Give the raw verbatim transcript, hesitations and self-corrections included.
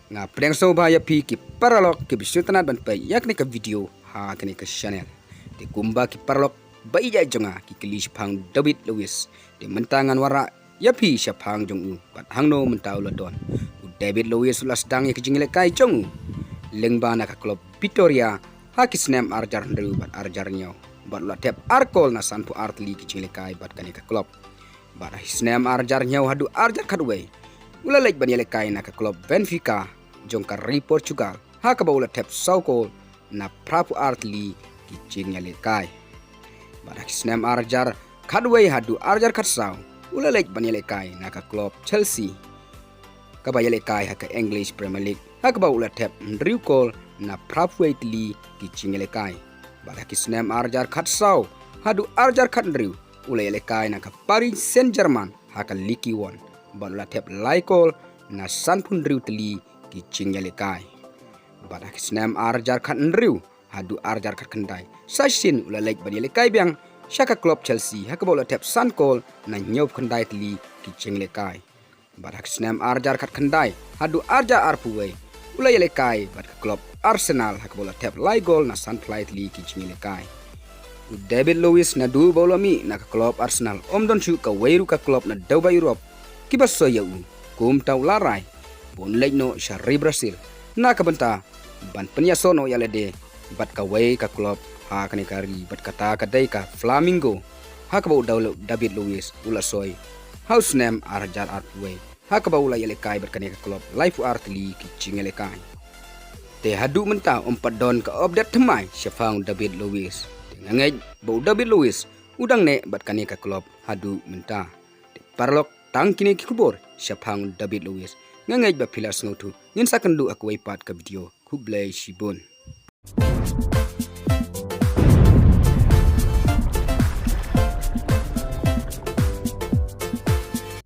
Nga pdiang sngewbha ïa phi ki paralok kiba sngewtynnat ban peit ïa kane ka video ha kane ka channel. Te kumba ki paralok ba ïeit jong nga ki kylli shaphang David Luiz. Te mynta ngan wanrah ïa phi shaphang jong u bad hangno mynta u la don. U David Luiz u la sdang ïa ka jingïalehkai jong u lyngba na ka klub Vitória ha ki snem ar hajar hynriew bad ar hajar hynñiew bad u la thep ar kol na sanphew ar tylli ki jingïalehkai bad kane ka klub. Bad ha ki snem ar hajar hynñiew haduh ar hajar khatwei u la leit ban ïalehkai na ka klub Benfica jong ka ri Portugal ha kaba u la thep saw kol na phraphew ar tylli ki jingïalehkai. Bad ha ki snem ar hajar khatwei haduh ar hajar khatsaw u la leit ban ïalehkai na ka klub Chelsea kaba ïalehkai ha ka English Premier League ha kaba u la thep hynriew kol na phraphew tylli ki jingïalehkai. Bad ha ki snem ar hajar khatsaw haduh ar hajar khathynriew u la ïalehkai na ka Paris Saint-Germain ha ka Ligue One bad u la thep lai kol na sanphew hynriew tylli ki jingïalehkai. Bad ha ki snem ar hajar khathynriew haduh ar hajar khatkhyndai sa shisien u la leit ban ïalehkai biang sha ka klub Chelsea ha kaba u la thep san kol na hynñiewphew khyndai tylli ki jingïalehkai. Bad ha ki snem ar hajar khatkhyndai haduh ar hajar arphew wei u la ïalehkai bad ka klub Arsenal ha kaba u la thep lai kol na sanphew lai tylli ki jingïalehkai. U David Luiz naduh ba u la mih na ka klub Arsenal ym don shuh kawei ruh ka klub na dewbah Europe kiba soi ïa u. Kumta u la rai ba un leit noh sha ri Brazil na ka bynta ban pynïasoh noh ïa lade bad kawei ka klub ha kane ka ri bad kata ka dei ka Flamengo ha kaba u David Luiz u la soi ha u snem ar hajar arphew wei ha kaba u la ïalehkai bad kane ka klub laiphew ar tylli ki jingïalehkai. Te haduh mynta ym pat don ka update thymmai shaphang u David Luiz. Te nga ngeit ba u David Luiz u dang neh bad kane ka klub haduh mynta. Te paralok, tang kine ki khubor shaphang u David Luiz. Nga ngeit ba phi la sngewthuh. Ngin sa kynduh ha kawei pat ka video. Khublei shibun.